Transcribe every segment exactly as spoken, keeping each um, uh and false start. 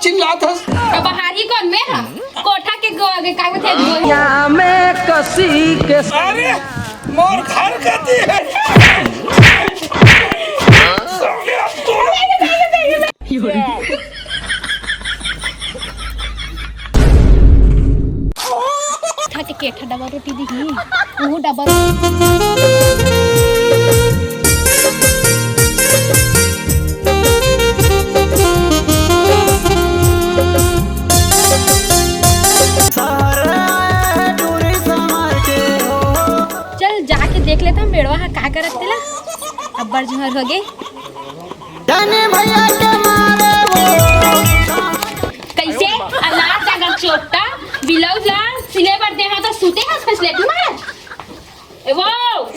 चिल्लात हस? तो बहारी कौन, मैं हा? कोठा के गो-, के का होथे, गो-, या में कसी के अरे, मोर घर कती है। कोठा के केठा डबल रोटी दिही, वो डबल। चल, जाके देख लेथन बेड़वा ह का करत तेला। अब्बड़ जुहर होगे। धनी भैया के मारे वो। कइसे? अल्लाह जागर चोट्टा, ब्लाउज ला सिले बर दे हंव त सूते हस फैसलेट मार। ए वो।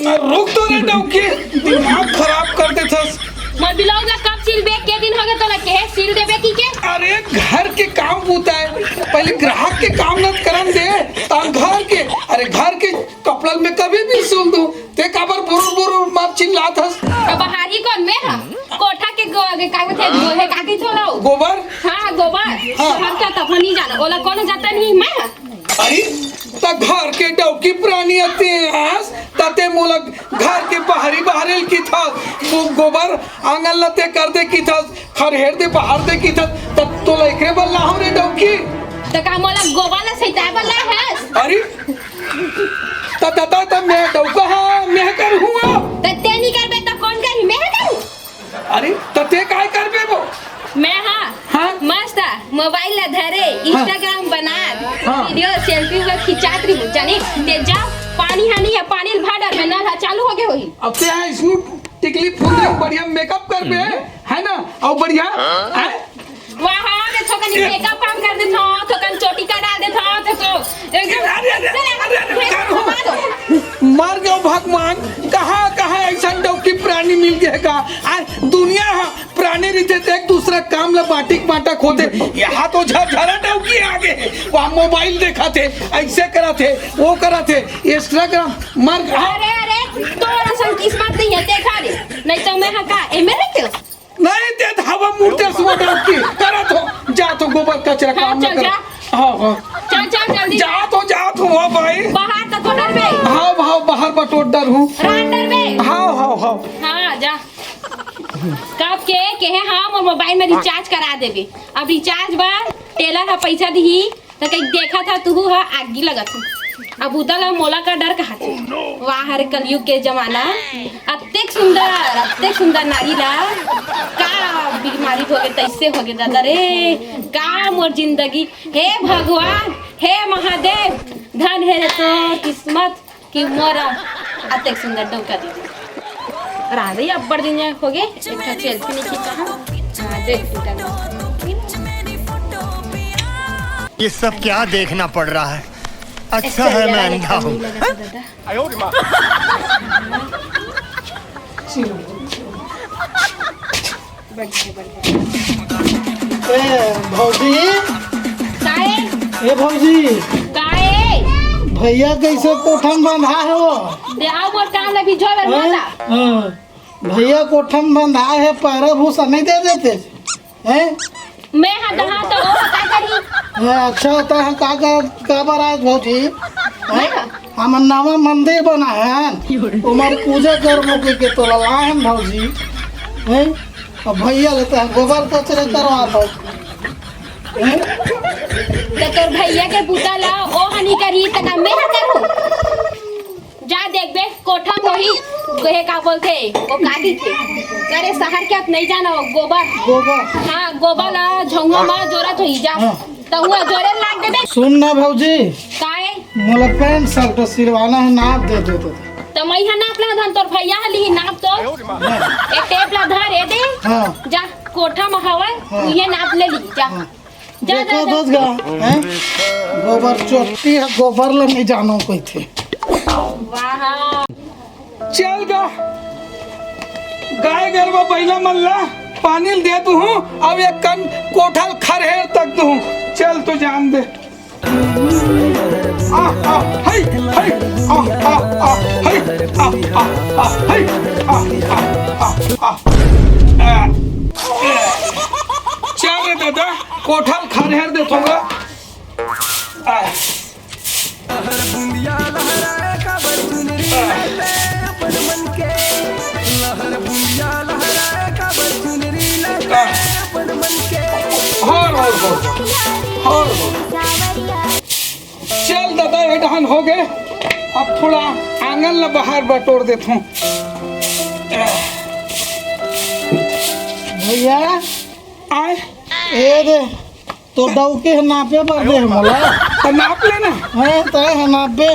ना, रुक तो रे डौकी, दिमाग खराब कर देथस। मोर ब्लाउज ला कब सिलबे? के दिन होगे तोला केहे सिल देबे कहिके? अरे, घर के काम बूता हे, पहले ग्राहक के काम न करन दे, तब घर के। अरे, घर के कपड़ा में कभी भी सिल दूं, ते काबर बुरुर बुरुर मार चिल्लात हस? तो बहारी कौन, मैं हा? कोठा के गो-, के का होथे, गोहे का कहिथे ओला? गोबर? हाँ, गोबर। हाँ। शहर का तब नहीं जाना, ओला कौन जाता नहीं, मैं हा? अरे, त घर के डौकी प्राणी अते हस, त ते मोला घर के बाहरी बाहरे ल किथस, गो-, गोबर आंगन ल ते कर दे किथस, खरहेर दे बाहर दे किथस, त तोला एकरे बर लाहूं रे डौकी। त का मोला गोबर ल सैताए बर लाए हस? अरे, त, त, त, त मैं डौका हा, मैं कर हुआ। त ते नहीं करबे त कौन करही, मैं करूं? अरे, त ते काय करबे वो? मैं हा, हाँ? मस्त मोबाइल ला धरे, हाँ। Instagram बना, हाँ। Video, selfie वो खिंचात रही, जाने? ते जा, पानी हा नहीं है, पानी भर डाल, मैं नल हा चालू होगे होही। अब ते हा इसमें टिकली फूल दे, बढ़िया makeup करबे, है ना? और बढ़िया, हैं? वाह, हाँ, देखो, कनी makeup काम कर देथो, तो कन चोटी का डाल देथो, तो, तो एकदम अरे, अरे, अरे, अरे, अरे, अरे, अरे, अरे, अरे, अरे, अरे, मर गयो भगवान, कहाँ, कहाँ ऐसा डौकी प्राणी मिल गए का? आ, दुनिया हा, प्राणी रहिथे त एक दूसरा काम ला बांटिक बांटक होथे। यहाँ तो झरझरा डौकी आगे, वहाँ मोबाइल देखथे, ऐसे करथे, वो करथे, Instagram मर गया। अरे, अरे, तोर असन किस्मत नहीं है, देखा रे, नहीं तो मैं हा का, एमे रहितेंव। नहीं देत हवा मुर्दे सुबह डौकी, करत हो, जात हो गोबर कचरा हाँ, काम न चल कर। जा। हाँ, हाँ। चल, चल, जल्दी। जात हो, जात हो, हाँ भाई। बाहर तक तो डरबे। हाँ, हाँ, बाहर बटोर डरहूं। रात डरबे। हाँ, हाँ, हाँ। हाँ, जा। कब के, केहे हाँ, मोर मोबाइल में recharge करा देबे। अब recharge बर टेलर हा पैसा दिही, त कहीं देखत हा, तुहू हा आगी लगत हा। अब उता ला मोला का डर कहा थे। वाह रे कलयुग के जमाना, अतेक सुंदर, अतेक सुंदर नारी ला का बीमारी होगे, तैसे होगे दादा रे, का मोर जिंदगी। हे भगवान, हे महादेव, धन हे रे तोर किस्मत कि मोर अतेक सुंदर डौका दे। राधे अब्बड़ दिन जाए होगे, एक ठा selfie नहीं खींचा हम। हाँ, देख टूटा। ये सब क्या देखना पड़ रहा है? अच्छा है मैं अंधा हूँ। ए, भौजी। काहे? ए, भौजी। काहे? भैया कैसे कोठन बंधा है वो? दे आओ मोर काम ले भी झोल हैं? मत। हाँ। भैया कोठन बंधा है, पैर भूसा नहीं दे देते हैं? मैं हा दहा तो वो का करी? हाँ, अच्छा होता है, का, का, का बर आए भौजी? हैं? मैं हा? हमर नवा मंदिर बना है, ओमर पूजा करबो के, के तोला लाए हैं भौजी, हैं? अब भैया लेते हैं गोबर कचरे करवा दो, हैं? तो तोर भैया के बूता ला ओ हनी करी, त का मैं हा करूं? जा देखबे, कोठा में होही, कहे का बोलथे, वो का दिखे? अरे, शहर के अब नहीं जाना हो, गोबर। गोबर। हाँ, गोबर ला, झौंगा मा जोरत होही, जा। हाँ। त हुआ जोरे लाग देबे। सुन ना भौजी। काहे? मोला पैंट शर्ट सिलवाना है, नाप दे दे तो। त मैं हा नाप ला धन, तोर भैया हा लिही नाप तो। हाँ। एक टेप ला धर, ए दे। हाँ। जा, कोठा में हवय, हाँ। उहे नाप ले ली, जा। हाँ। जा, जा, देखो जा। दोस्त गा, हैं? गोबर चोट्टी है, गोबर ला नहीं जानो कोई थे। वाह। चल गा, गाय गरवा बैला मन ला पानी ल दे दूहूं, अब एक कन कोठा ल खरहेर तक दूहूं। चल तो जान दे। आ, आ, हई, हई, आ, आ, आ, हई, आ, आ, आ, हई, आ, आ, आ, आ, आ। चल रे दादा, कोठा ल खरहर देथों गा। आ। आ। हर, हर, हर, हर। हर, हर। चल दादा, ये डहन हो गे। अब थोड़ा आंगन ला बाहर बटोर देथों। भैया, आय। ए दे, तो डौकी ह नापे बर दे हे मोला। त नाप लेना। हैं, तय ह नापबे।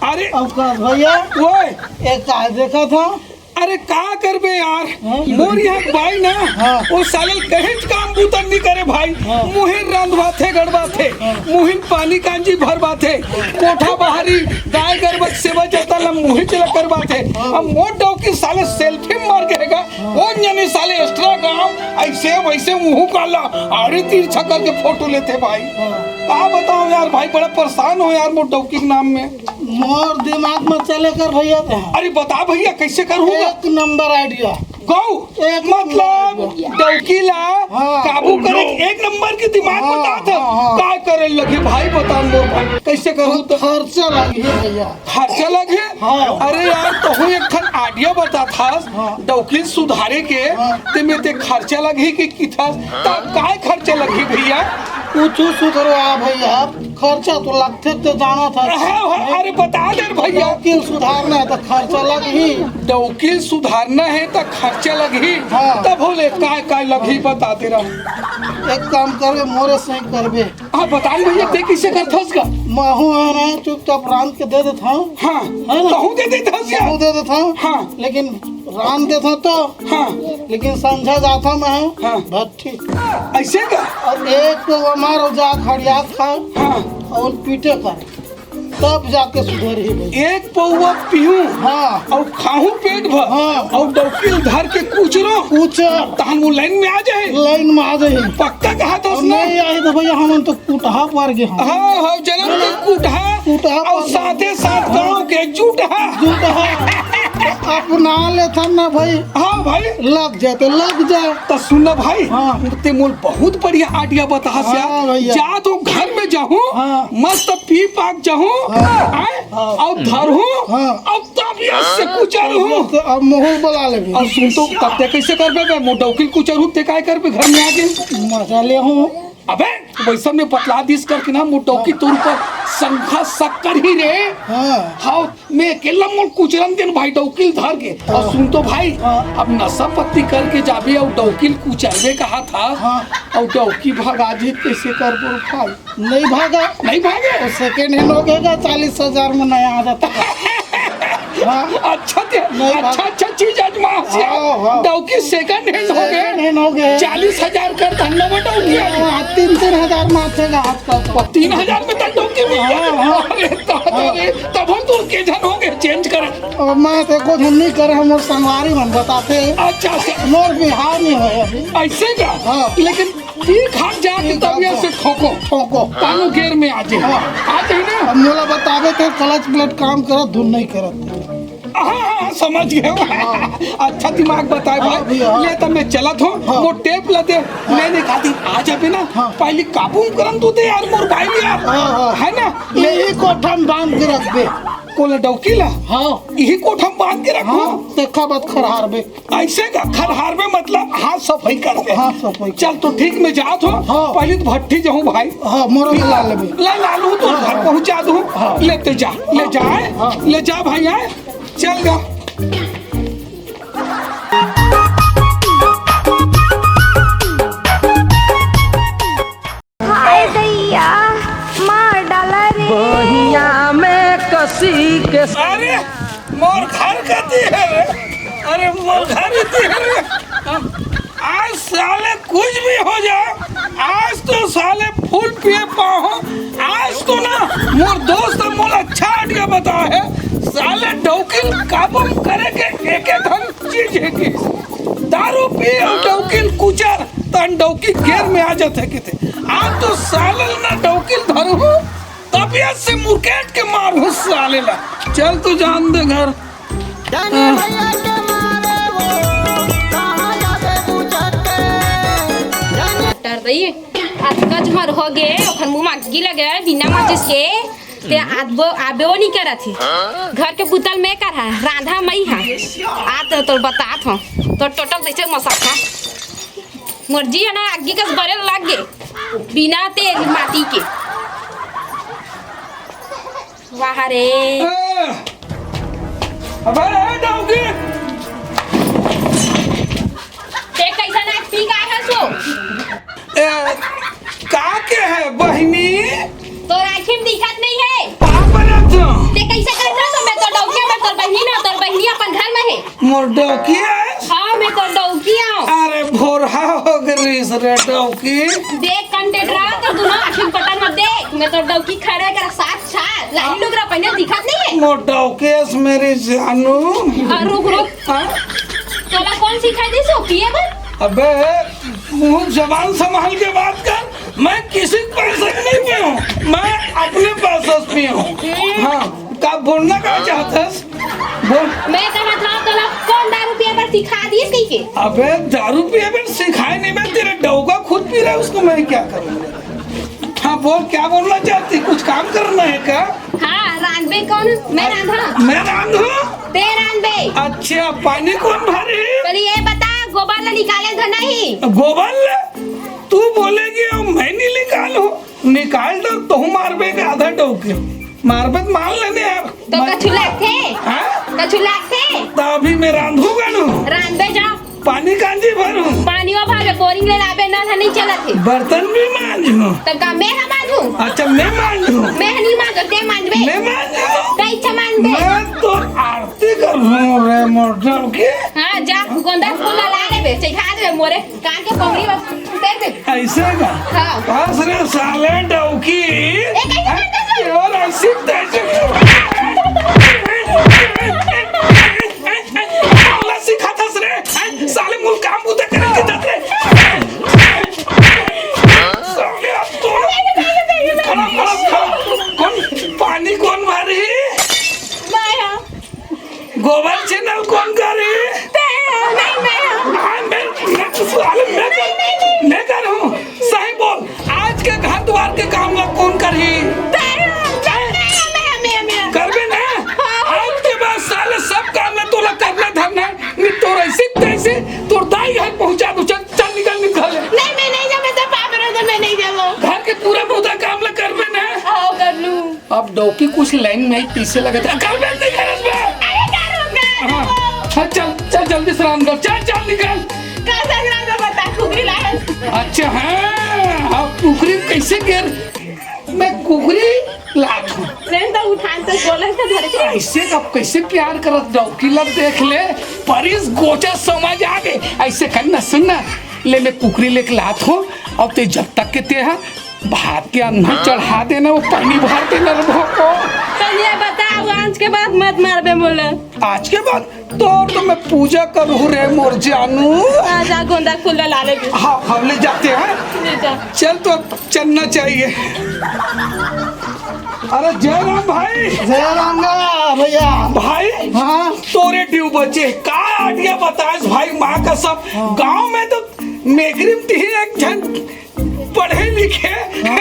अरे। अवकाश भैया। ओए। ए काय देखत हव? अरे का करबे यार, हैं? मोर यहाँ बाई ना, हाँ। वो साले ल कहेच काम बूता नी करे भाई। हाँ। मुहिन रांधवाथे, गड़वाथे, हाँ। मुहिन पानी कांजी भरवाथे, कोठा बाहरी, गाय गरवा के सेवा जतन ला मुहिच ला करवाथे। हाँ। अब मोर डौकी साले सेल्फी मार के हेगा, कोन जनी साले extra काम, ऐसे वैसे मुहूं काला, आड़ी तिरछा करके फोटो लेथे भाई। हाँ। का बताओं यार भाई, बड़ा परेशान हों यार मोर डौकी के नाम में। मोर दिमाग में चले कर भैया ते। अरे बता भैया, कैसे करूँगा? एक नंबर idea। गौ, एक मतलब नंबर idea। डौकी ला हाँ। काबू करे एक नंबर के दिमाग हाँ, बतात हस। हाँ, हाँ। का करे लगही भाई, बता मोर भाई, कैसे करूँ तो? खर्चा लगही भैया। खर्चा लगही? हाँ। अरे यार, तहूँ एक ठन idea बतात हस, हाँ। डौकी ल सुधारे के, हाँ। ते में ते खर्चा लगही के किथस, त काय खर्चा लगही भैया? कुछु सुधरवा भैया, खर्चा तो लगथे, ते जानत हस। हाँ, हाँ, अरे बता दे रे भैया। डौकी ल सुधारना हे त खर्चा लगही। डौकी ल सुधारना हे त खर्चा लगही। हाँ। तब होले काय काय लगही बता दे रहा। एक काम करबे, मोरे संग करबे। हाँ, बता न भैया, ते कैसे करथस गा? महूँ हे ना, चुपचाप रांध के दे देथों। हाँ, है ना? तहूँ दे देथस गा? तहूँ दे देथों। हाँ। लेकिन रांध देथों तो। हाँ। लेकिन संझा जाथों मैं। हाँ। भट्ठी। ऐसे गा? अउ एक तो हमार जा खड़िया खा। हाँ। अउ पीटे कर। तब जाके सुधरही भैया। एक पौवा पीहूं हाँ। अउ खाहूं पेट भर हाँ। अउ डौकी ल धर के कुचरों। कुचर। तहन वो लाइन में आ जाही। लाइन में आ जाही। पक्का कहत हस ना? नहीं आही त भैया, हमन तो कुटहा पर गे हन। हाँ, हाँ, जनम के कुटहा। कुटहा अउ पर गे। साथे साथ गांव के जुटहा। जुटहा। अपना लेथन ना भाई। हाँ भाई। लग जाए त लग जाए। त सुन ना भाई, हाँ। ते मोल बहुत बढ़िया idea बताहस यार। हाँ भैया। जा तो घर में जाहूं, हाँ। मस्त पी पाक जाहूं, हाँ। आय? हाँ। अउ धरहूं, हाँ। अउ तबियत से कुचरहूं। अब मोहूं ल बला लेबे। अउ सुन तो, तब ते कैसे करबे बे? मोर डौकी ल कुचरहूं, ते काय करबे घर में आके? मजा लेहूं। अबे, वैसन में बतला दिस करके ना, मोर डौकी तोर ऊपर संखा सक्कर ही रे। हाँ। हाँ, मैं अकेला मोर कुचरन देन भाई, डौकी ल धर के। अउ हाँ। सुन तो भाई, हाँ। अब नशा पत्ती करके जाबे अउ डौकी ल कुचरबे कहत हस, हाँ। अउ डौकी भगा जाही, कैसे करबो भाई? नहीं भागा। नहीं भागे? तो second hand होगे गा, चालीस हजार में नया आ जाता। हाँ। अच्छा ते, नहीं अच्छा, भागा। अच्छा चीज आजमाहस यार। हाँ, हाँ। डौकी second hand होगे। Second hand होगे। चालीस हजार कर धन में डौकी आ गई। हाँ, तीन, तीन हजार में आथे गा आजकल तो। तीन हजार में तो डौकी मिल गया। हाँ, हाँ। अरे तो, तो हाँ। रे, तब हम तो के झन होगे change करे। अउ मैं तो एको झन नहीं करे, हमर संगवारी मन बताथे। अच्छा, अच्छा। मोर बिहाव नहीं होय अभी। ऐसे का? हाँ। लेकिन ठीक ठाक जाके ठीक ठाक तबियत से ठोको। ठोको। तानू गेर में आ जाए। हाँ। आ जाए ना। अब मोला बताबे ते clutch plate काम करत, धुन नहीं करत। हाँ, हाँ, समझ गए। हाँ। अच्छा दिमाग बताए हाँ भाई। भैया, हाँ। ले तब मैं चलत हूँ, हाँ। वो tape ला दे, हाँ। मैं नहीं खाती, आ जाबे ना, हाँ। पहली काबू करन तू दे यार, मोर भाई यार। हाँ, हाँ। है ना? यही कोठा में बांध के रखबे। कोला डौकी ला? हाँ। यही कोठा में बांध के रखबो? हाँ, देखा बात खरहारबे। ऐसे का खरहारबे मतलब हाथ सफाई करबे। हाँ, सफाई। चल तो ठीक, मैं जात हूँ। हाँ। पहली तो भट्ठी जाहूँ भाई। हाँ, मोरो ला लेबे। ला, ला लूँ तो हाँ, घर हाँ। पहुँचा दूँ। हाँ। लेते जा, ले जा, आए। हाँ। ले जा भाई, आए। चल जा। हाय दैया, मार डाला रे। बहिया में कसी के अरे, मोर घर कती हे रे? अरे, मोर घर इती हे रे? आज साले कुछ भी हो जाए, आज तो साले full पिए पाओ। आज तो ना, मोर दोस्त मोला अच्छा idea बताए हे, साले डौकी ल काबू करे के एक एक ठन चीज हे कि दारू पी अउ डौकी ल कुचर, तहन डौकी गेर में आ जाथे कथे। आज तो साले ल ना डौकी ल धरहूँ, तबियत से मुरकेट के मारहूँ साले ला। चल तू जान दे घर। जानी भैया के मारे वो, कहाँ जाबे पूछत के? जानी डर रही है। अतका झर हो गे, ओखर मुंह म अग्गी लगे, बिना माचिस के। ते आबो, आबे वो नहीं करत हे। घर के बुता ल मैं करहा, रांधा मई हा। आ तो, तो बतात हूँ, तो टोटल तैसे मसक हा। मोर जी हे ना, अग्गी कस बरे लग गे, बिना तेल माटी के। वाह रे। ए, अबे, ए, डौकी। ते कैसन आज पी के आए हस वो? ए, का के हे, बहिनी? तोर आँखी म दिखत नहीं हे। का बनत हो? ते कैसे करत हस? मैं तोर डौकी, मैं तोर बहिनी ना, तोर बहिनी अपन घर में हे। मोर डौकी हे? हाँ, मैं तोर डौकी हूँ। अरे, भोरहा हो गे रिहिस रे डौकी। देख, कंटेट रहा तो दोनों आँखी म पटक मत देख। मैं तोर डौकी खड़े कर साथ छा, लाली लुगरा पहने दिखत नहीं हे। मोर डौकी हस मेरी जानू। और रुक, रुक। हाँ? तोला कौन सिखाई दिस वो पिए बर? अबे, मुंह जबान संभाल के बात कर। मैं किसी के पैसे से नहीं पिया हूँ, मैं अपने पैसे से पिया हूँ। हाँ, का बोलना का चाहत हस? बोल। मैं कहत हूँ, तोला कौन दारू पिए बर सिखा दिस कहिके? अबे, दारू पिए बर सिखाए नहीं, मैं तेरा डौका खुद पी रहा है, उसको मैं क्या करूँ? हाँ, बोल, क्या बोलना चाहती? कुछ काम करना है क्या? हाँ, रांधबे कौन? मैं रांधा। मैं रांधू? ते रांधबे। अच्छा, पानी कौन भरी? पहले ये बता, गोबर ला निकाले धन नहीं? गोबर ले? तू बोलेगी और मैं नहीं निकालू? निकाल दो, तहूँ मारबे के आधा डौकी। मारबे त मार लेने यार। तो कछु लागथे? हाँ? कछु लागथे? त अभी मैं रांधू गनू। रांधबे जा। पानी कांजी भरू? पानी वो भरे, बोरिंग ले लाबे ना, नहीं चलत हे। बर्तन भी मांजू? तब का मैं ह मांजू? अच्छा, मैं मांजू? मैं ह नहीं मांजू, ते मांजबे। मैं मांजू? कई इच्छा मांजबे। मैं तो आरती कर रहा हूँ रे मोटल की। हाँ, जा, गोंदा फूल ला लेबे, चढ़ा देबे मोरे। कान के पगड़ी में फेंक दे। ऐसे का? हाँ। बस रे साले डौकी। ए, कैसे करते हो? और ऐसी तैसे। बोला सिखाता रे। साले मुल काम बुता करे के जाते। साले अब तो खड़ा, खड़ा, खड़ा। कौन पानी कौन मारी? माया। गोबर छीनल कौन करी? ते हो, नहीं, मैं हूँ। हाँ, मैं, मैं तो साले मैं कर, नहीं, नहीं, नहीं। मैं कर हूँ। सही बोल, आज के घर द्वार के काम ला कौन करही? ते हो, नहीं, नहीं, मैं, मैं, मैं। करबे ना? हाँ। आज के बाद साले सब काम ला तोला करना धरना है। नहीं तो ऐसे तैसे तोर दाई घर पहुँचा दूँ। चल, चल निकल, निकल। नहीं, मैं नहीं जाऊँ, मैं तो पाप रहा था, मैं नहीं जाऊँ। घर के पूरा बुता काम ला करबे ना? हाँ, कर लूँ। अब डौकी कुछ लाइन में ही पीछे लगे थे। कर बे, नहीं करत बे। अरे, का रोक रहा है हाँ। वो? हाँ, चल, चल, जल्दी से रांध कर। चल, चल, निकल। का संग रांध कर बता, कुकरी लायस। अच्छा, हाँ, अब कुकरी कैसे गिर? मैं कुकरी लात हूँ। ट्रेन तो उठान तो बोले तो धर के। ऐसे अब कैसे प्यार करत डौकी लग देख ले। परिस गोचा समझ आ गए। ऐसे कर ना, सुन ना। ले, मैं कुकरी लेके लात हूँ। अब ते जब तक के ते है, भात के अंदर चढ़ा देना, वो पानी भर देना रे भोको। चलिए बताओ, आज के बाद मत मारबे मोला। आज के बाद तो, तो मैं पूजा करूँ रे मोर जानू। आ जा, गोंदा फूल ला ले भी। हाँ, हम ले जाते हैं। ले जा। चल तो चलना चाहिए। अरे जय राम भाई। जय राम गा भैया। भाई, हाँ। तोरे ड्यू बचे, का आइडिया बताएस भाई, माँ कसम। हाँ। गाँव में तो मेकरी म तिही एक झन पढ़े लिखे हाँ।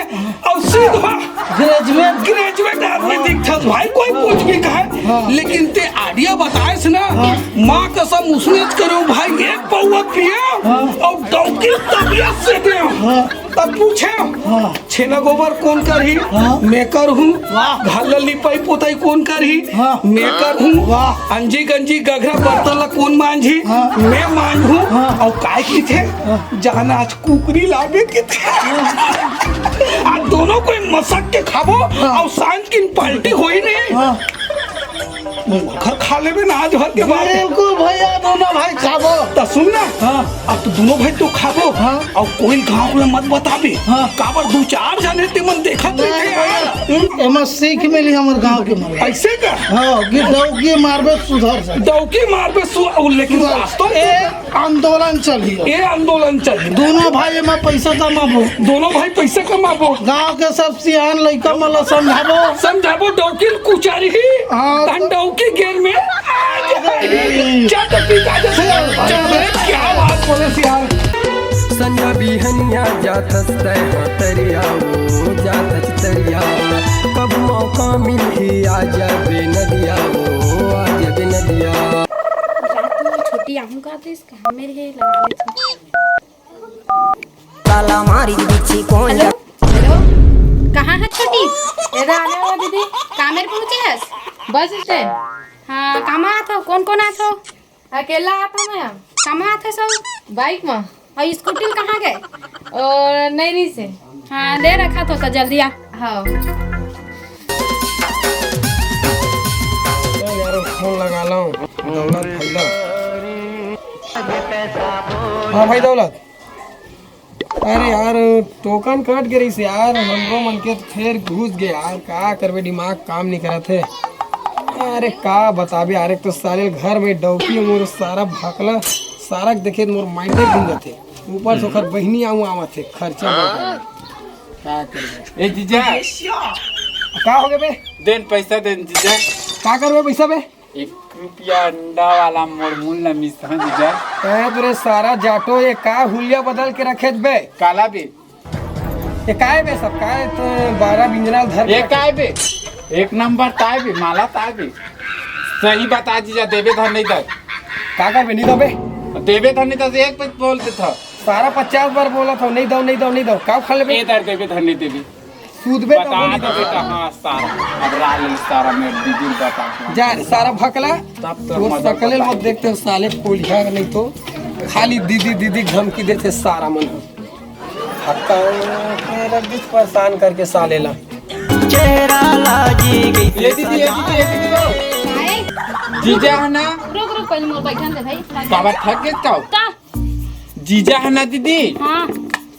और सीधा ग्रेजुएट। ग्रेजुएट आदमी हाँ। दिखथस भाई, कोई हाँ। कुछ भी कहे, हाँ। लेकिन ते आइडिया बताएस ना, हाँ। माँ कसम उसने करो भाई, एक पौवा पिया हाँ। और डौकी तबियत से दे। हाँ। तब पूछे, हाँ। छेना गोबर कोन करही? हाँ। मैं करहूँ। वाह। घर ल लिपाई पोताई कोन करही? हाँ। मैं करहूँ। वाह। अंजी गंजी गघरा बर्तन ल कोन मांजही? हाँ। मैं मांजहूँ। हाँ। अउ काय किथे? हाँ। जान आज कुकरी लाबे किथे। हाँ। आज दोनों कोई मसक के खाबो हाँ। अउ सांझ किन पार्टी होही नहीं। हाँ। घर खा लेबे ना आज भर के बाद। बिल्कुल भैया, दोनों भाई खाबो। त सुन ना, हाँ। अब तो दोनों भाई तो खाबो। हाँ। अउ कोई गाँव में मत बताबे। हाँ। काबर दू चार जने ते मन देखत नहीं रहिथे यार। भैया, एमा सीख मिली हमर गाँव के मन। ऐसे का? हाँ, कि डौकी मारबे सुधर जाए। डौकी मारबे सु-, अउ लेकिन सुधर। वास्तव में ए आंदोलन चलही। ए आंदोलन चलही। दोनों भाई एमा पैसा कमाबो। दोनों भाई पैसा कमाबो। गांव के सब सियान लइका मन ल समझाबो। समझाबो, डौकी ल कुचारही। हाँ। तहन डौकी गेर में आ जाही। चल तो पी का जैसे चल, चल। अरे क्या बात बोले सियान। संझा बिहनिया जाथस तैं ह तरिया, ओ जाथस तरिया। कब मौका मिलही आ जाबे नदिया, ओ आ जाबे नदिया। रात में छोटी आहूँ का तो इसका मेरे लगा लेती। ताला मारी बिच्छी कौन हेलो, हेलो, कहाँ है छोटी? इधर आने वाला दीदी। कामेर पहुँचे हस? Bus stand. हाँ, कहाँ आत हो? कौन कौन आत हो? अकेला आत हो मैं। कहाँ आत हो सब? बाइक में। और स्कूटी कहाँ गए? और नैरी से। हाँ, ले रखा तो, तो जल्दी आ। हाँ। यार, फोन लगा लो, दौलत भाई ला। हाँ भाई दौलत, अरे यार, टोकन कट गे रहिस यार, हमरो मन के फेर घुस गे यार, का करबे, दिमाग काम नहीं करत हे। अरे का बताबे यार, एक तो साले घर में डौकी मोर सारा भकला, सारा के देखे मोर माइंडे घूम जाथे। ऊपर से ओकर बहिनी आऊ आवत हे खर्चा बढ़ा। का करबे? ए जीजा, का हो गए बे? देन पैसा देन जीजा। का करबे पैसा बे? एक रुपया अंडा वाला मोर मुंह ल मिसहा जीजा। ए तोरे सारा जाटो, ये का हुलिया बदल के रखे बे? काला बे? ये काय बे सब? काय तो बारह बिंजरा धर ये के काय बे? एक नंबर ताय बे, माला ताय बे। सही बता जीजा, देबे धर नहीं दे। का करबे, नहीं दबे? देबे धर नहीं दे, एक पे बोल देता। सारा पचास बार बोला था, नहीं दो, नहीं दो, नहीं दो। का खा लेबे? ए दर देबे धर नहीं देबे। सूद बे बता तो दे बेटा, हाँ, सारा। अब राल सारा मैं दीदी बता। जा रे, सारा भकला। तब तो वो मजा सकले बता। मत देखते हो साले, पोलिया नहीं तो खाली दीदी, दीदी धमकी देते सारा मन। हक्का के रख दीस परेशान करके साले ला। चेहरा लागी गई ये दीदी, ये दीदी, ये दीदी, लो। आए? जीजा है ना? रुक, रुक, पहले मोर बैठन दे भाई। बाबा थक गए का? का? जीजा है ना दीदी? हाँ।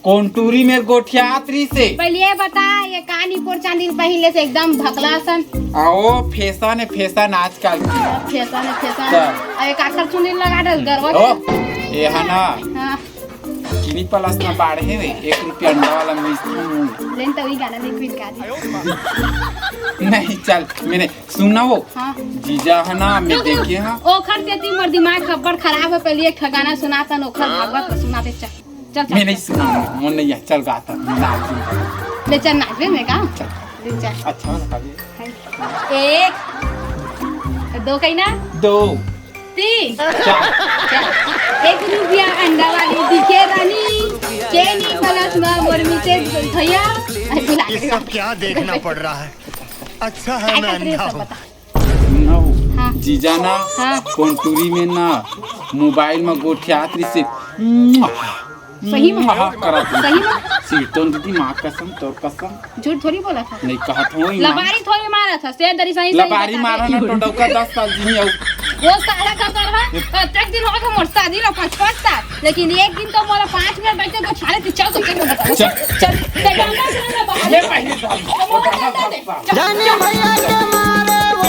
कोंटूरी में गोठियात रही से। पहले ये बता, ये का निपोर चांदी पहले से एकदम भकला सन। आओ, फैशन है, फैशन आजकल की। फैशन है, फैशन। हाँ। अरे काकर चुनी लगा दे, गरवा ओ, के। ये है ना? हाँ। किनी प्लस ना बाढ़े रे, एक रुपया अंडा वाला मिलती है। लेन तो वही गाना नहीं क्वीन का दी। नहीं, चल, मैंने सुन ना वो। हाँ। जीजा है ना, मैं रुक, रुक। देखे हाँ। ओखर से ती मोर दिमाग खब्बड़ खराब है, पहले एक ठा गाना सुनाता न, ओखर भागवत को सुना दे, चल। चल, चल, मैं नहीं चल। सुना, मन नहीं है, चल गाता, नाच दूंगा। ले चल, नाच दे, मैं गाऊं? चल। ले चल। अच्छा वाला गाइए। एक, दो कही ना? दो। तीन। चार। चार। एक रुपया अंडा वाली दिखे रानी, चेनी प्लस में मोर मीठे भैया। आई बुला ये के सब क्या देखना पड़ रहा है? अच्छा है मैं अंधा हूँ। सुनो, हाँ। जीजा ना, हाँ। कोंटूरी में ना, मोबाइल में गोठियात रही से। सही में? हाँ, करत रही। सही में? सीटन दीदी, माँ कसम, तोर कसम। झूठ थोड़ी बोला था। नहीं, कहा था वही माँ। लबारी थोड़ी मारा था, से दरी सही, सही लबारी बता मारा दे। ना, टोटौका दस साल जी नहीं आऊ। वो सारा का तो रहा, प्रत्येक दिन होगा मोर शादी ला पाँच, पाँच साल। लेकिन एक दिन तो मोला पाँच मिनट बैठ के गोठियाले थे, चल तो चल, चल। चल, चल, चल, चल, चल, ये पहले चल। चल, चल, चल। जानी भैया के मारे वो।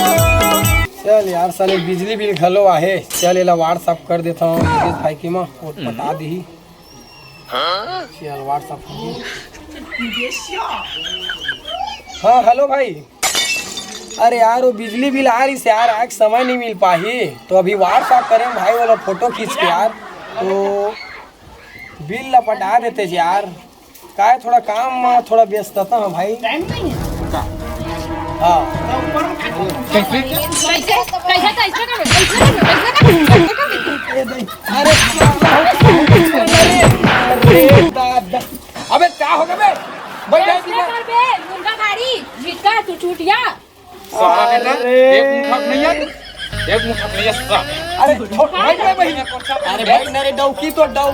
चल यार, साले बिजली बिल घलो आहे। चल, एला WhatsApp कर देता हूँ, भाई के माँ, वो पटा दी। चल, WhatsApp कर दी। हाँ, हेलो भाई। अरे यार, वो बिजली बिल आ रही से यार, आज समय नहीं मिल पाही, तो अभी WhatsApp करें भाई, वो लोग फोटो खींच के यार, तो बिल ला पटा देते जी यार। काय थोड़ा काम में थोड़ा व्यस्तता है भाई। टाइम नहीं है। हाँ। कैसे? कैसे? कैसे? कैसे करो? कैसे करो? कैसे करो? कैसे करो? अरे, अरे, दादा। अबे, क्या हो गया बे? बैठ जा, कैसे कर बे? मुंडा भारी, झिटका, तू चूतिया। सारा बेटा, अरे। एक मुठा नहीं है, एक मुठा नहीं है, सारा। अरे, छोड़, बैठ रे भाई। अरे भाई, ना रे, डौकी तो डौ-,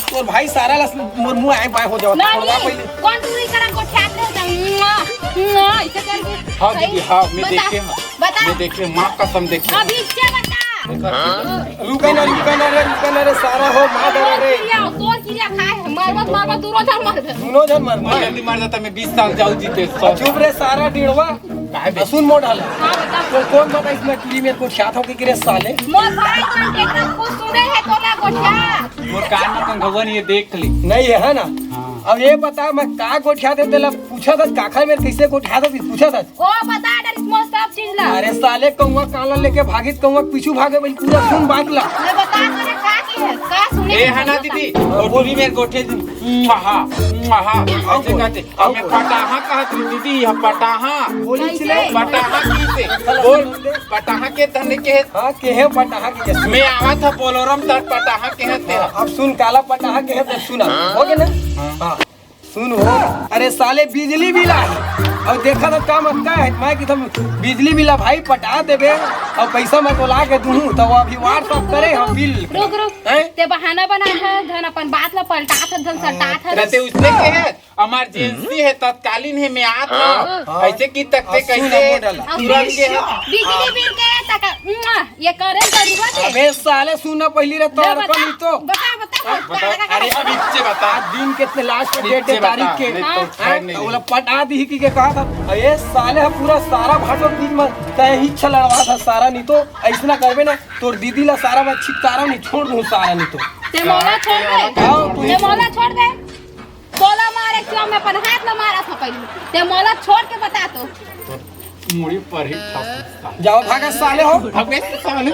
तोर भाई सारा लस मोर मुंह आए पाए हो जाओ। नहीं, थोड़ा पहले। कौन तू इस तरह को ख्याल नहीं होता? मुआ, मुआ, इसे करके। हाँ, सही? दीदी, हाँ, मैं बता, देखे, हाँ। बता। मैं देखे, माँ कसम देखे। अभी इससे बता। रुका ना, रुका ना रे, रुका ना रे, सारा हो, मार दे रे। तोर किरिया, तोर किरिया खाए, मरबत, मरबत, दूनो जन मरबे। दूनो जन मरबे। मैं जल्दी मर जाता, मैं बीस साल जाऊ जीते, सौ। चुप रे, सारा डिड़वा। काहे बे? सुन मोर ढाला। हाँ, बता। तो कौन बता इसमें किरी मेरे को ख्यात हो कि गिरे साले? मोर भाई मन के एकदम खुश सुने है तोला गोठिया। मोर कान में कंघवन ये देख ली। नहीं है, है ना? हाँ। अब ये बता, मैं का गोठिया दे देला? पूछा था, काखर मेर कइसे गोठियात हस, पूछा था। ओ, बता डरिस मोर सब चीज ला। अरे साले, कौआ कान ला लेके भागिस, कौआ पीछू भागे, भाई पूरा सुन बात ला। मैं बता, तोरे का की है, का सुने ए, के है ना बता। दीदी, ओ टूरी मेर गोठे, महा, महा, ऐसे कहते। अब मैं पटाहा कहत हूँ दीदी, यह पटाहा। बोली कैसे? चिल्ला। पटाहा की से? बोल, पटाहा के धने के। हाँ, के है पटाहा के? मैं आवा था बोलोरम तर पटाहा के है तेरा। हाँ, अब सुन, काला पटाहा के है, तब सुना। हो गया ना? हाँ। हाँ। सुन हो, अरे साले बिजली बिल आही। अउ देखा तो काम अक्का है, मैं कि तुम बिजली बिल भाई पटा देबे अउ पैसा मैं तो ला के दूहूं, तो वो अभी WhatsApp करे हम बिल। रुक, रुक। हैं? ते बहाना बना है, धन अपन बात ला पलटा था, धन सटा था। रहते उसने के है, इमरजेंसी है, तत्कालीन है, मैं आत हूँ। हाँ। ऐसे की तकते अब सुन, कैसे अब मोड़ डाला। तुरंत के है। बिजली बिल के तक, मुआ, ये करे जरूरत है। अबे साले सुन ना, पहली रे ले तोर बता, को नहीं तो। बता, बता, बता, बता, बता, अरे बता। अब इससे बता। आज दिन के इतने लास्ट डेट है तारीख के। नहीं तो हाँ? खैर नहीं। तो बोला पटा दी ही की के कहा था। अरे साले हम पूरा सारा भाटो बीच में तय ही छलड़वा था सारा, नहीं तो ऐसा ना करबे ना। तोर दीदी ला सारा मैं छिटकारा नहीं छोड़ दूँ सारा, नहीं तो। ते मोला छोड़ दे। हाँ, तू ते मोला छोड़ दे। तोला मारे क्यों, मैं अपन हाथ ला मारा था पहले। ते मोला छोड़ के बता तो। मुड़ी पर ही था। जाओ भागा साले हो। भागे साले।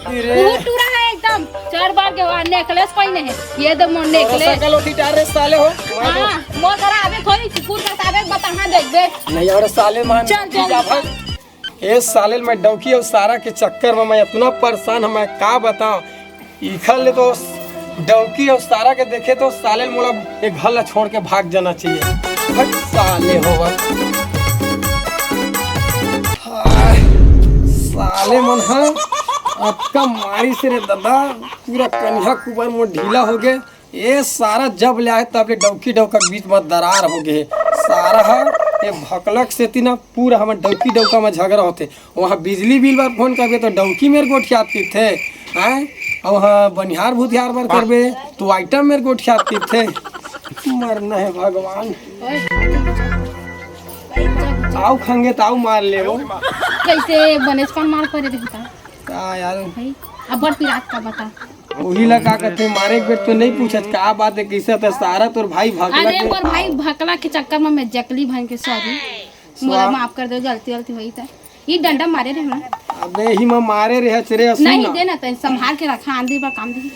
अरे। तू टूरा है एकदम। चार बार के वहाँ नेकलेस पहने है। ये दे मोर नेकलेस। सकल उठी डार रे साले हो। हाँ, मोर करा अबे थोड़ी कुकुर का साबे बता हाँ देख दे। नहीं और साले मान चल, चल। जा भाग। ए साले ल मैं डौकी अउ सारा के चक्कर में मैं इतना परेशान हूँ, मैं का बताओ। इखर ले तो डौकी अउ सारा के देखे तो साले ल मोला एक घर ला छोड़ के भाग जाना चाहिए। हट साले होवा। हाय, साले मन ह अतका मारी से रे दादा, पूरा कन्हा कुबर मोर ढीला हो गए। ए सारा जब ले आए तब ले डौकी डौका के बीच में दरार हो गए हे। सारा ह ए भकलक सेती ना पूरा हमर डौकी डौका में झगड़ा होथे। वहाँ बिजली बिल बर फोन करबे तो डौकी मेर गोठियात किथे, हैं? अउ वहाँ बनिहार भुतिहार बर करबे तो आइटम मेर गोठियात किथे। मरना है भगवान। आउ खंगे त आउ मार ले वो। कैसे बनेच कन मार परे रे बता? का यार? भाई, अब्बड़ पिरात का बता। वही ला का कहते, मारे के बेर तो नहीं पूछत का बात है, कैसे त सारा तोर भाई भकला अरे के मोर भाई भकला के चक्कर में मैं जकली भाई के सॉरी। मोला माफ कर दो, गलती गलती होई त। ये डंडा मारे रे हमरा। अबे ही मैं मारे रे हच रे, सुन नहीं ना। देना त संभाल के रखा, आंधी बा काम दे।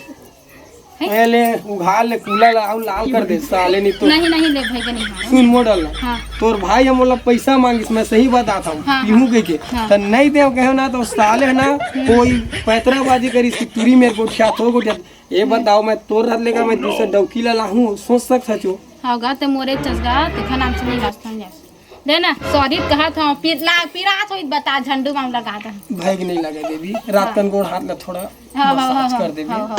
हैं? ए ले, उघार ले, कूला ला, अउ लाल कर दे, साले नहीं तो। नहीं, नहीं ले भाई के नहीं मारो। सुन मोडल ला। हाँ। तोर भाई हम मोला पैसा मांगिस, मैं सही बताता हूँ, हाँ, पीहू हाँ। कह के। हाँ। त नहीं दे कहे ना, तो साले है ना, हम्म। कोई पैतराबाजी करिस कि तुरी मेर गोठियात हो गोठियात। ये बताओ, मैं तोर हाथ लेकर मैं दूसरा डौकी ला लाहूँ, सोच सकत हचो। हाँ, गा ते मोरे चसगा, ते खनाम से नहीं लास्ट टाइम जास। देना, सॉरी कहा था, पीर ला, पीरा थोड़ी बता, झंडू माम लगा दे। भाई के नहीं लगे देवी, रात हाँ। कन गोड़ हाथ ला थोड़ा हाँ, हाँ, मसाज हाँ, कर देबे। हाँ, हाँ।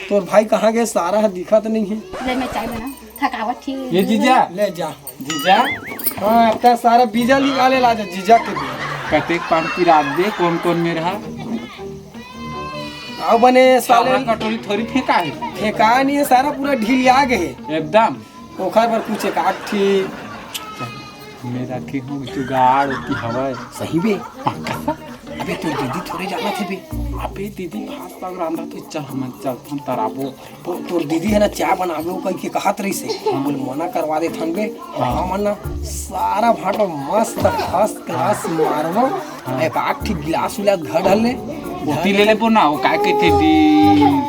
तोर भाई कहाँ गए? सारा ह दिखत नहीं है। ले मैं चाय बना, थकावट थी। ये जीजा। ले जा। जीजा। हाँ, अब तक सारा बीजा निकाले ला जा, जीजा के भी। कतेक पान पिरात दे, कौन कौन मेर हा? आओ बने साले। सारा कटोरी थोड़ी फेंका है। फेंका नहीं है, सारा पूरा ढील आ गए है। एकदम। ओखर बर कुछ एक आठ ठी। मैं रखे हूँ जुगाड़ की हवय। सही बे? पक्का? अबे तोर दीदी थोड़े जानत हे बे। अबे दीदी भात साग रांधत हे, चल हमन चलथन तराबो। तो, तोर दीदी है ना चाय बनाबे कह के कहत रहिस हे। बोल मना करवा देथन बे। हाँ। हमन ना सारा भांटो मस्त first class मारबो। हाँ। एक आठ ठी गिलास उलास घर डाल ले। ओती ले लेबो ना, वो काय कहते डी-,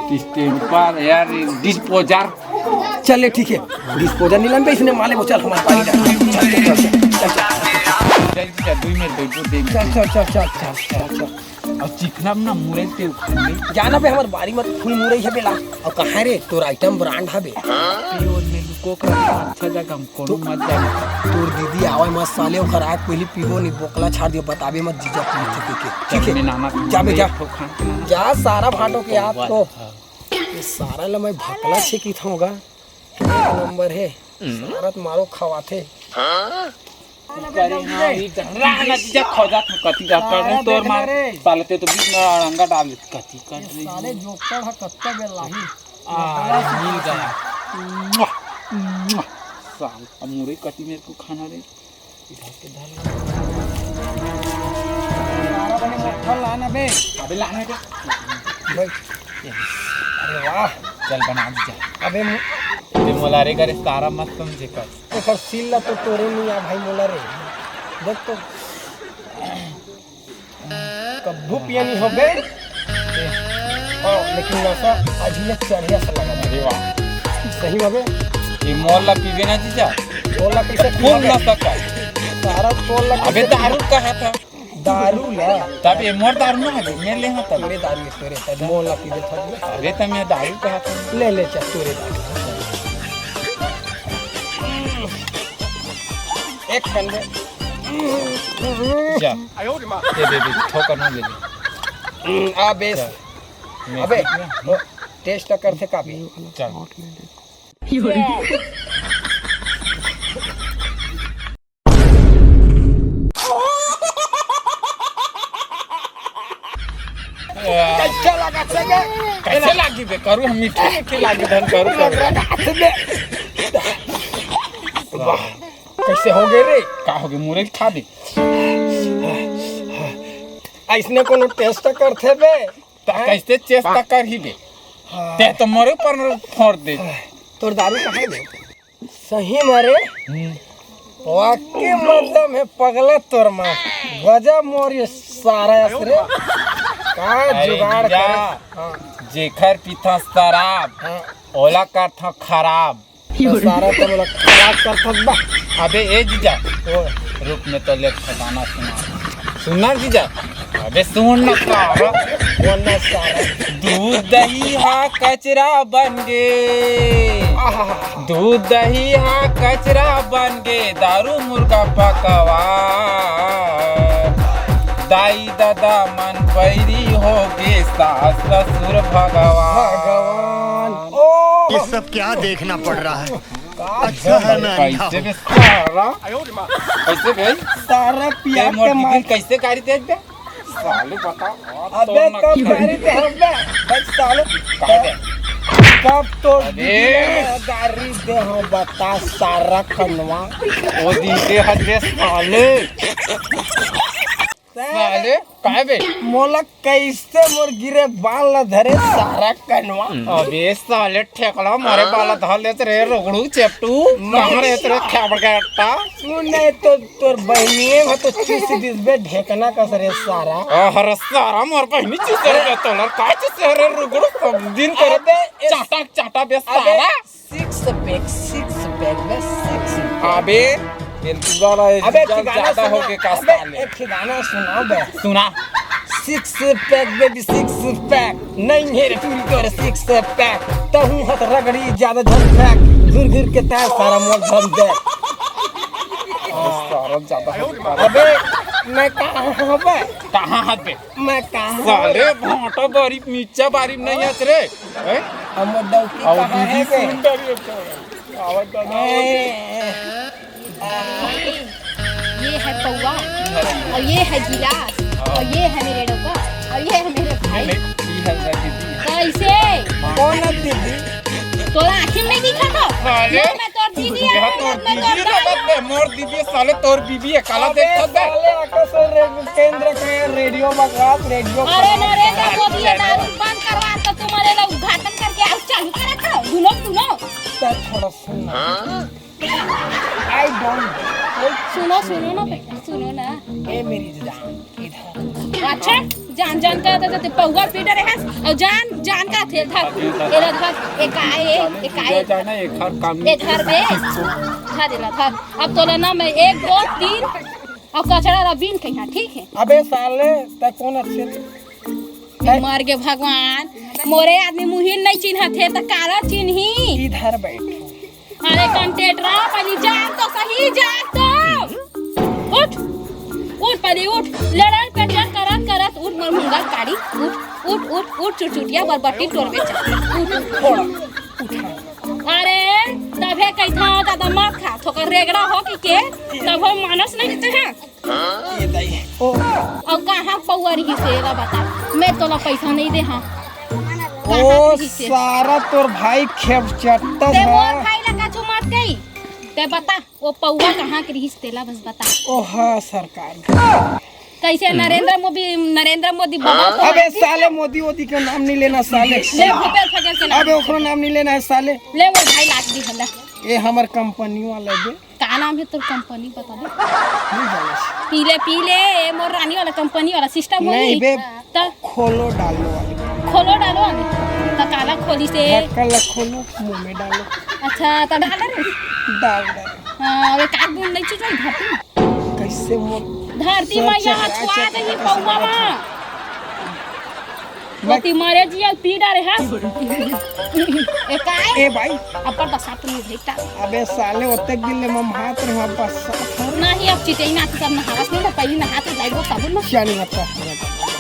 distemper यार, disposal। चल ले, ठीक है, disposal नहीं लानबे, इसने माले वो, चल, हमारे पानी डाल। चल, चल, चल, चल। चल, चल, दो मिनट बैठो, दे मिनट। चल, चल, चल। और चिकना में ना मुरई तेल खा ले। जाना बे, हमारे बारी में फुल मुरई है बेला। और कहाँ रे, तोर item brand है बे? प्योर में लुको कर अच्छा जगह कोनो मत जाना। तोर दीदी आवे मत साले, ओखर आँख पहली पीबो नहीं, बोकला छाड़ दियो, बताबे मत जीजा पुलिस के, ठीक है? मैं नाना जाबे, जा। ठोक खा के नाना। जा सारा भांटो के आप तो। ये सारा ला मैं भकला छे की था होगा। एक नंबर है। सारा त मारो खवाथे। करे हाँ, ई डरा ना जीजा खोजा तू कति का कर तोर मार। साले ते तो बीच में अड़ंगा डाल दे, कति कर रही साले। जोकर हा कत्ता बेल लाही। आ, मिल गया। मुआ, मुआ। साल, अब मुरई कति मेरे को खाना रे। इधर के डाल। सारा बने मक्खन लाना बे। अबे लाना बे। भाई। अरे वाह। चल बना दीजिए। अबे मु-, मोला रे करे सारा मत समझे कर। एकर सील ला तो तोरे नहीं आ भाई मोला रे। देख तो कब्बू पियनी होबे। हाँ, लेकिन नशा अभी ले चढ़िया से लगा। अरे वाह। सही बाबे। ये मोर ला पीबे ना जीजा। तोर ला कैसे फुल पीबे? नशा कर। सारा तोर ला अबे कैसे दारू कहा था? दारू ला। तब ये मोर दारू ना है, मैं ले हाँ तब। तोरे दारू है, तोरे, तब मोर ला पीबे थोड़ी। अरे तब मैं दारू कहा था। ले, ले, चल, तोरे दारू। एक कंधे। जा। ये दे दे, ठोकर ना ले ले। हम्म, आ बेस। जा। मैं अबे, सीख गया। वो टेस्ट करथे का भी? चल। कैसे लगा सके? कैसे लागी बे? करू हम मीठे मीठे लागी धन करू, करू। वाह, कैसे हो गए रे? का हो गए? मुरई खा दे। ऐसने कोनो टेस्ट करथे बे? त कैसे चेष्टा करही बे? हाँ। ते तो मोरे ऊपर में फोड़ दे। तोर दारू कहाँ है बे? सही मारे। हम्म। वाकई मतलब है पगला तोर माँ। गजब मोर ये सारा असरे। का अरे जुगाड़ जीजा, करे? हाँ। जेखर पीथा शराब, हाँ। ओला करथा खराब। तो सारा तो मोला खराब करथा बा। अबे ए जीजा, ओ। रुक में तो ले ठिकाना सुना। सुनना जीजा, अबे सुन ना सारा। बोलना सारा। दूध दही हा कचरा बन गे। आहा। दूध दही हा कचरा बन गे, दारू मुर्गा पकवान। दाई ददा मन बैरी हो गे, सास ससुर भगवान। भगवान। ओ। ये सब क्या देखना पड़ रहा है? का अच्छा है मैं अंधा कैसे हूँ। बे सारा? कैसे भाई? सारा पिया ते मोर के दीदी मार। कैसे गाड़ी दे दे? साले बता। अबे तोड़ ना कब किया। गाड़ी दे हम बे? बस साले। कहाँ दे? कब तो अबे। दीदी ने गाड़ी दे हम बता सारा कनवा। ओ दीदी हद बे साले। साले, काय बे? मोला कैसे मोर गिरे बाल ला धरे सारा कनवा? अबे साले ठेकला मारे बाल ला धर लेत रे रुगड़ू चेपटू। कहाँ रे तेरे खेबड़ के अट्टा? सुन नहीं तो तोर बहनिये में तो चीस दिस बे ढेकना कस रे सारा। अहर सारा मोर बहनी चीस रे तोलर का चीस रे रुगड़ू सब दिन करे अबे इस चाटा चाटा बे अबे सारा। सिक्स पैक, सिक्स पैक बे, सिक्स पैक। अबे, ये पूरा ना, ये अबे, चीज़ ठिकाना ज्यादा सुना, हो गए का अबे, साले। एक ठिकाना सुना बे। सुना। Six pack baby, six pack. नहीं है रे टूरी तोरे सिक्स पैक। तहूँ हथ रगड़ी ज्यादा झन फेंक। घुर घुर के तैर सारा मोर धन दे। सारा ज्यादा हो गया। अबे, मैं कहाँ हूँ बे? कहाँ हाथ बे? मैं कहाँ हूँ? साले भाटा बारी, मिर्चा बारी नहीं हस रे। हैं? अब मोर डौकी अउ कहाँ दीदी है बे? सुन डरी है तो। आवत दादा, आवत। ए, ये है पौवा, और ये है गिलास, और ये है मेरे डब्बा, और ये है मेरे भाई। नहीं, नहीं, ये है मेरा दीदी। कैसे? कौन है दीदी? तोरा आँखी में नहीं दिखा था? साले। मैं तोर दीदी यह है, तोर मैं दीदी तोर रे, बे, मोर दीदी साले तोर बीबी है, काला अबे देखत बे। साले आकाश और रे-, केंद्र का है, रेडियो बकवास, रेडियो अरे बकवास। नरेंद्र मोदी ये दारू बंद करवा तो तुम्हारे लोग उद्घाटन करके और चालू करा था, दुनो, दुनो। तो थोड़ा सुन ना। I don't सुनो, सुनो ना बेटा, सुनो ना। ए मेरी जान, इधर। अच्छा, जान, जान का था, तो पौवा पी डरे हस, और जान, जान का थे, धर, एला धर, एक आए, एक आए। जाना, एक हर काम ए धर बे, धर एला, धर। अब तोला ना मैं एक, दो, तीन, और कचरा ला बीन कहिया, ठीक है? अबे साले, तै कौन अच्छे मर गे भगवान, मोरे आदमी मुहिन नहीं चिन्हत हे, त काला चिन्ही? इधर बैठ। अरे कंटेटरा, पहली जान तो सही, जान तो। उठ, उठ पहली उठ। लड़न पेटन करत करत उठ, मोर मुंगा काड़ी। उठ, उठ, उठ, उठ, चुरचुटिया बरबट्टी टोरबे चल। उठ, उठ। थोड़ा उठा। अरे, तभे कहिथंव, दादा मत खा, थोकर रेगड़ा हो कि के, तभो मानस नहीं देते हैं। ये दाई। ओ। अउ कहाँ पौवा रहिस हे, एला बता। मैं तोला पैसा नहीं दे, हाँ। ओ, कहाँ रहिस हे? सारा तोर भाई खेप चट्टा ते मोर था। भाई ला कछु मत कही। ते बता, वो पौवा कहाँ के रहिस, तेला बस बता। ओ हाँ, सरकार। कैसे नरेंद्र मोदी, नरेंद्र मोदी बाबा को अबे साले, मोदी वोदी का नाम नहीं लेना साले। ले भूपेश बघेल के नाम। अबे ओकरो नाम नहीं लेना है साले। ले वो भाई लाग दी हल्ला। ये हमर कंपनी वाला है बे। का नाम है तोर कंपनी बता दे। नहीं जाने से। पीले पीले, ये मोर रानी वाला कंपनी वाला सिस्टम हो नहीं बे। त खोलो डालो वाले। खोलो डालो वाले। त काला खोली से। ढक्कन ला खोलो, मुंह में डालो। अच्छा, त डाल रे। डाल डाल। हाँ, वे का गुण नहीं चीज है धरती में। कैसे मोर धरती मैया ह छुआ दही पौवा मा। ओती मरे जिया पी डारे हा। ए काय? ए भाई। अपर बसात नहीं भेटा। अबे साले, ओते गिल्ले मम हाथ रे वापस। नहीं, अब चिटई ना तो सब नहावत नहीं ना, पहली नहाते जाएगो साबुन में। क्या नहीं आता?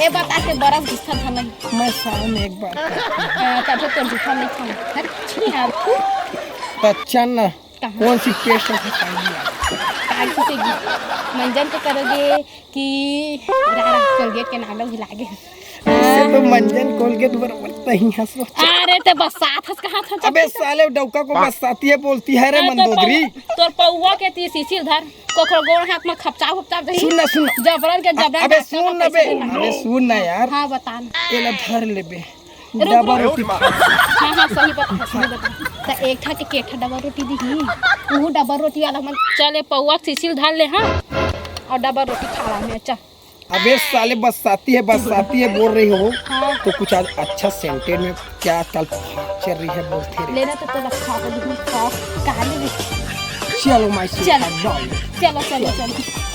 ए बता के बरस दिखा था नहीं। मैं साल में एक बार। तब तो जूठा नहीं खाऊं। हर छी यार। तो अच्छा ना। कहाँ? कौन सी पेस्ट है खाएगी? काल किसे मंजन को करोगे कि रारा कोलगेट के नाम भी लागे? इससे तो मंजन कोलगेट बराबर तही हंसो। अरे ते बरसात हंस कहाँ था? अबे साले, डौका को बरसाती है बोलती है रे मंदोदरी। तोर पौवा के ती सीसील धर, कोखरो गोड़ हाथ में खपचा उपचा दही। सुन ना, सुन ना। जबरन के जबरन अबे सुन ना बे। अबे सुन ना यार। हाँ, बता ना। एला धर लेबे। डबल रोटी। हाँ, हाँ, सही बात है, सही बात है। त एक ठा के केठा डबल रोटी दी ही। वो डबल रोटी वाला मन। चले पौवा सीसील धर ले, हाँ। और डबल रोटी खा रहा मैं, चल। अबे साले, बरसाती है, बरसाती है बोल रही हो। हाँ। तो कुछ आज अच्छा सेंटेड में क्या कल चल रही है बोलते रहे। लेना तो तेरा खा को दूँ, खा। कहाँ ले? चलो माय चल। चलो, चलो, चलो।